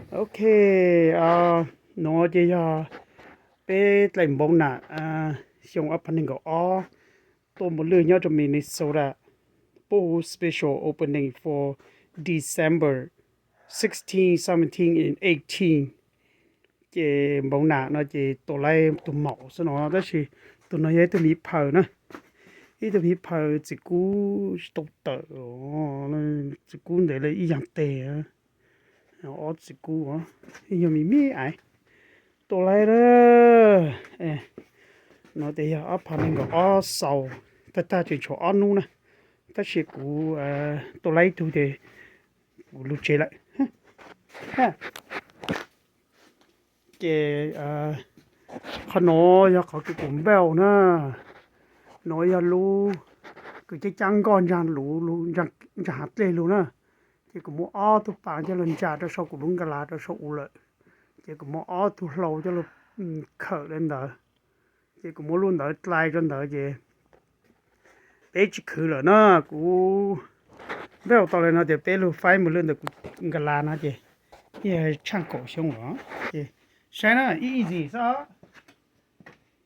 Ok, nuav ces yog peb dlaim npoo nam xyoo ob phav nees nkaum ob tuaj mus lwj nyob rau Minnesota, puab hu special opening for December sixteen, seventeen and eighteen. Ces npoo nam no ces tua laib tug maum xwb no, tab sis tug no yog ib tug miv phaws na, ib tug miv phaws txiv kub tsis tau tawm, txiv kub ntev le ib yaam teg, ob txiv kub, ib nyuag miv miv ais. Tua laib, no tes yog ob phav nees nkaum ob xaus, tag tag tseem tshuav ob nub na, tab sis kuv tua laib ib tug ces kuv lug tsev lawm. Ces qhov nuav yog qhov kws kuv npauj na, nuav yog lub kws caab caab nkoj ntsaag luv, ntsaag haav dlej lug na. Ces kuv muab ob tug paas coj lug ntsa rau sau kuv lub nkas las rau sau u lawm. Ces kuv muab ob tug hlau coj lug khawm le ntawd. Ces kuv muab lub ntawd dlai rau ntawd ces peb tsis khwv lawm na. Kuv npauj tau le no ces peb lug faib moog lwj ntawm kuv nkas las no ces yog tshaaj kaum xyoo lawm. Ces saib na, easy xwb,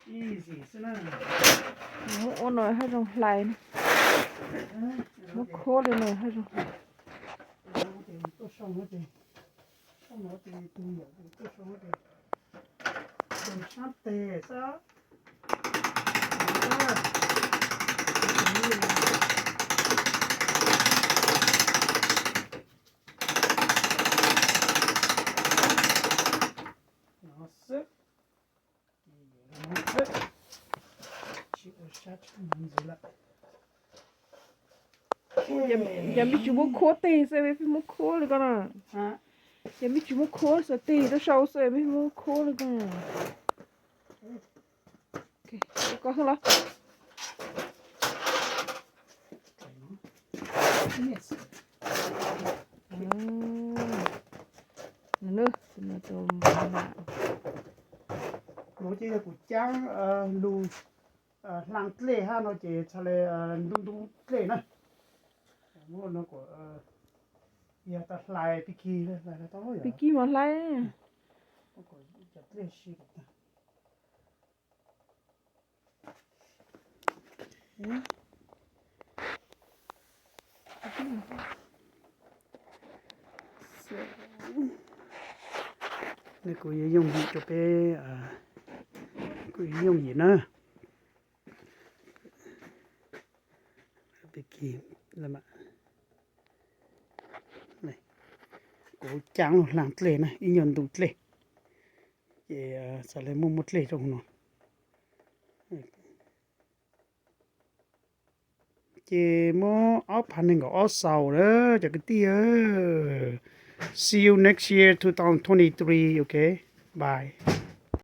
easy xwb na. Ua no haj zoo hlais na, muab khuab li no haj zoo hlais. Ces mej tsis muab khuab teg xwb mej pheej muab khuab li ko na. Ces mej tsis muab khuab xwb, teg rau sau xwb mej pheej muab khuab li ko. Ko los. Nuav ces yog kuv caab lug hlaang dlej hab no ces txhad le ntub ntub dlej na. Muab no kuas yog tas hlais pig kig, pig kig mas hlais. Cov dlej si tag. Kuv yuav yooj yim rau peb, kuv yuav yooj yim na. Kuv caab lug hlaang dlej na, ib nyuag ntu dlej, ces txhad le muaj muaj dlej rau no. Ces muab ob phav nees nkaum ob xaus na cov kwv tij. See you next year, two thousand twenty-three, okay? Bye.